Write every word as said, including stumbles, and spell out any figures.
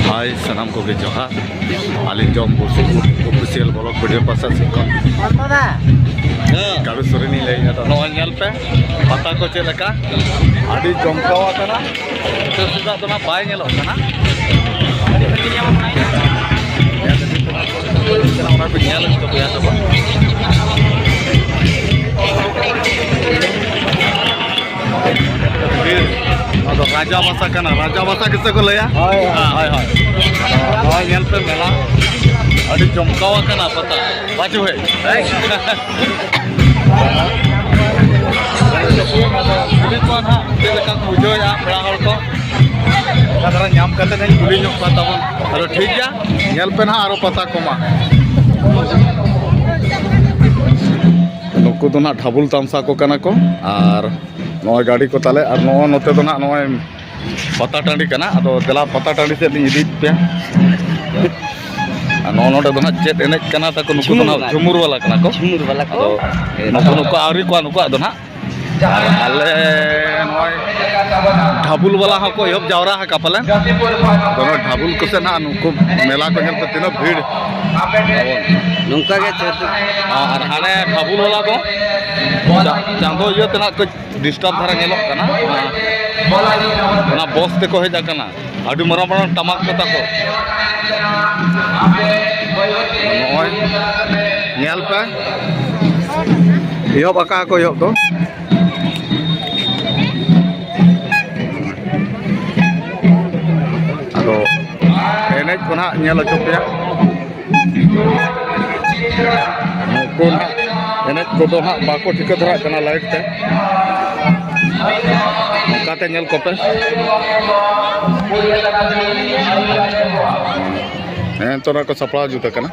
ᱦᱟᱭ, ᱥᱟᱱᱟᱢ ᱠᱚᱜᱮ ᱡᱚᱦᱟᱨ᱾ ᱟᱹᱞᱤᱧ ᱡᱚᱢ ᱵᱩᱥᱩᱵ ᱚᱯᱷᱤᱥᱤᱭᱟᱞ ᱵᱞᱚᱜ ᱵᱷᱤᱰᱤᱭᱳ ᱯᱟᱥᱟ ᱥᱮᱫ ᱠᱷᱚᱱ ᱠᱟᱹᱲᱩ ᱥᱚᱨᱮᱱᱤᱧ ᱞᱟᱹᱭᱮᱫᱼᱟ᱾ ᱱᱚᱜᱼᱚᱭ ᱧᱮᱞ ᱯᱮ, ᱯᱟᱛᱟ ᱠᱚ ᱪᱮᱫ ᱞᱮᱠᱟ ᱟᱹᱰᱤ ᱡᱚᱢᱠᱟᱣ ᱟᱠᱟᱱᱟ᱾ ᱱᱤᱛᱚᱜ ᱥᱮᱛᱟᱜ ᱫᱚ ᱱᱟᱜ ᱵᱟᱭ ᱧᱮᱞᱚᱜ ᱠᱟᱱᱟ᱾ ᱚᱱᱟ ᱠᱚ ᱧᱮᱞ ᱦᱚᱪᱚ ᱯᱮᱭᱟ ᱛᱚᱵᱮ᱾ ᱟᱫᱚ ᱨᱟᱡᱟ ᱵᱟᱥᱟ ᱠᱟᱱᱟ, ᱨᱟᱡᱟ ᱵᱟᱥᱟ ᱜᱮᱥᱮ ᱠᱚ ᱞᱟᱹᱭᱟ? ᱦᱳᱭ, ᱦᱳᱭ᱾ ᱦᱳᱭ, ᱦᱳᱭ᱾ ᱱᱚᱜᱼᱚᱭ ᱧᱮᱞ ᱯᱮ ᱢᱮᱞᱟ, ᱟᱹᱰᱤ ᱡᱚᱢᱠᱟᱣ ᱟᱠᱟᱱᱟ ᱯᱟᱛᱟ᱾ ᱵᱟᱪᱩ ᱵᱷᱟᱭ᱾ ᱟᱫᱚ ᱠᱩᱞᱤ ᱠᱚᱣᱟ ᱱᱟᱦᱟᱜ ᱪᱮᱫ ᱞᱮᱠᱟ ᱠᱚ ᱵᱩᱡᱷᱟᱹᱣᱮᱫᱼᱟ ᱯᱮᱲᱟ ᱦᱚᱲ ᱠᱚ᱾ ᱚᱱᱟ ᱫᱷᱟᱨᱟ ᱧᱟᱢ ᱠᱟᱛᱮ ᱱᱟᱦᱟᱜ ᱠᱩᱞᱤ ᱧᱚᱜ ᱠᱚᱣᱟ ᱛᱟᱵᱚᱱ᱾ ᱟᱫᱚ ᱴᱷᱤᱠ ᱜᱮᱭᱟ, ᱧᱮᱞ ᱯᱮ ᱱᱟᱦᱟᱜ ᱟᱨᱚ ᱯᱟᱛᱟ ᱠᱚᱢᱟ᱾ ᱱᱩᱠᱩ ᱫᱚ ᱱᱟᱦᱟᱜ ᱰᱷᱟᱵᱩᱞ ᱛᱟᱢᱥᱟ ᱠᱚ ᱠᱟᱱᱟ ᱠᱚ, ᱟᱨ ᱱᱚᱜᱼᱚᱭ ᱜᱟᱹᱰᱤ ᱠᱚ ᱛᱟᱞᱮ, ᱟᱨ ᱱᱚᱜᱼᱚ ᱱᱚᱛᱮ ᱫᱚ ᱱᱟᱦᱟᱜ ᱱᱚᱜᱼᱚᱭ ᱯᱟᱛᱟ ᱴᱟᱺᱰᱤ ᱠᱟᱱᱟ᱾ ᱟᱫᱚ ᱫᱮᱞᱟ ᱯᱟᱛᱟ ᱴᱟᱺᱰᱤ ᱥᱮᱫ ᱞᱤᱧ ᱤᱫᱤᱭᱮᱫ ᱯᱮᱭᱟ᱾ ᱟᱨ ᱱᱚᱜᱼᱚ ᱱᱚᱰᱮ ᱫᱚ ᱱᱟᱦᱟᱜ ᱪᱮᱫ ᱮᱱᱮᱡ ᱠᱟᱱᱟ ᱛᱟᱠᱚ? ᱱᱩᱠᱩ ᱫᱚ ᱡᱷᱩᱢᱩᱨ ᱱᱟᱦᱟᱜ ᱵᱟᱞᱟ᱾ ᱡᱷᱩᱢᱩᱨ ᱵᱟᱞᱟ ᱠᱚ᱾ ᱡᱷᱩᱢᱩᱨ ᱵᱟᱞᱟ ᱠᱚ᱾ ᱟᱫᱚ ᱱᱩᱠᱩ, ᱱᱩᱠᱩ ᱟᱹᱣᱨᱤ ᱠᱚᱣᱟ, ᱱᱩᱠᱩᱣᱟᱜ ᱫᱚ ᱱᱟᱦᱟᱜ᱾ ᱟᱞᱮ ᱱᱚᱜᱼᱚᱭ ᱰᱷᱟᱵᱩᱞ ᱵᱟᱞᱟ ᱦᱚᱸᱠᱚ ᱮᱦᱚᱵ ᱡᱟᱣᱨᱟ ᱟᱠᱟᱫ ᱯᱟᱞᱮᱱ᱾ ᱟᱫᱚ ᱱᱚᱜᱼᱚᱭ ᱰᱷᱟᱵᱩᱞ ᱠᱚᱥᱮᱫ ᱱᱟᱦᱟᱜ ᱱᱩᱠᱩ ᱢᱮᱞᱟ ᱠᱚ ᱧᱮᱞ ᱛᱮ ᱛᱤᱱᱟᱹᱜ ᱵᱷᱤᱲ᱾ ᱱᱚᱝᱠᱟ ᱜᱮ ᱪᱮᱫ? ᱟᱨ ᱦᱟᱱᱮ ᱰᱷᱟᱵᱩᱞ ᱵᱟᱞᱟ ᱫᱚ ᱪᱟ-, ᱪᱟᱸᱫᱚ ᱤᱭᱟᱹ ᱛᱮ ᱱᱟᱦᱟᱜ ᱠᱟᱹᱡ ᱰᱤᱥᱴᱟᱵᱽ ᱫᱷᱟᱨᱟ ᱧᱮᱞᱚᱜ ᱠᱟᱱᱟ᱾ ᱚᱱᱟ ᱵᱚᱥ ᱛᱮᱠᱚ ᱦᱮᱡ ᱟᱠᱟᱱᱟ᱾ ᱟᱹᱰᱤ ᱢᱟᱨᱟᱝ ᱢᱟᱨᱟᱝ ᱴᱟᱢᱟᱠ ᱠᱚ ᱛᱟᱠᱚ᱾ ᱱᱚᱜᱼᱚᱭ ᱧᱮᱞ ᱯᱮ, ᱮᱦᱚᱵ ᱟᱠᱟᱫ ᱠᱚ ᱮᱦᱚᱵ ᱫᱚ᱾ ᱟᱫᱚ ᱮᱱᱮᱡ ᱠᱚ ᱱᱟᱦᱟᱜ ᱧᱮᱞ ᱦᱚᱪᱚ ᱯᱮᱭᱟ᱾ ᱱᱩᱠᱩ ᱱᱟᱦᱟᱜ ᱮᱱᱮᱡ ᱠᱚᱫᱚ ᱦᱟᱸᱜ ᱵᱟᱠᱚ ᱴᱷᱤᱠᱟᱹ ᱫᱷᱟᱨᱟᱜ ᱠᱟᱱᱟ ᱞᱟᱭᱤᱴ ᱛᱮ᱾ ᱱᱚᱝᱠᱟᱛᱮ ᱧᱮᱞ ᱠᱚᱯᱮ᱾ ᱦᱮᱸ, ᱱᱤᱛᱚᱜ ᱱᱟᱜ ᱠᱚ ᱥᱟᱯᱲᱟᱣ ᱡᱩᱛ ᱟᱠᱟᱱᱟ᱾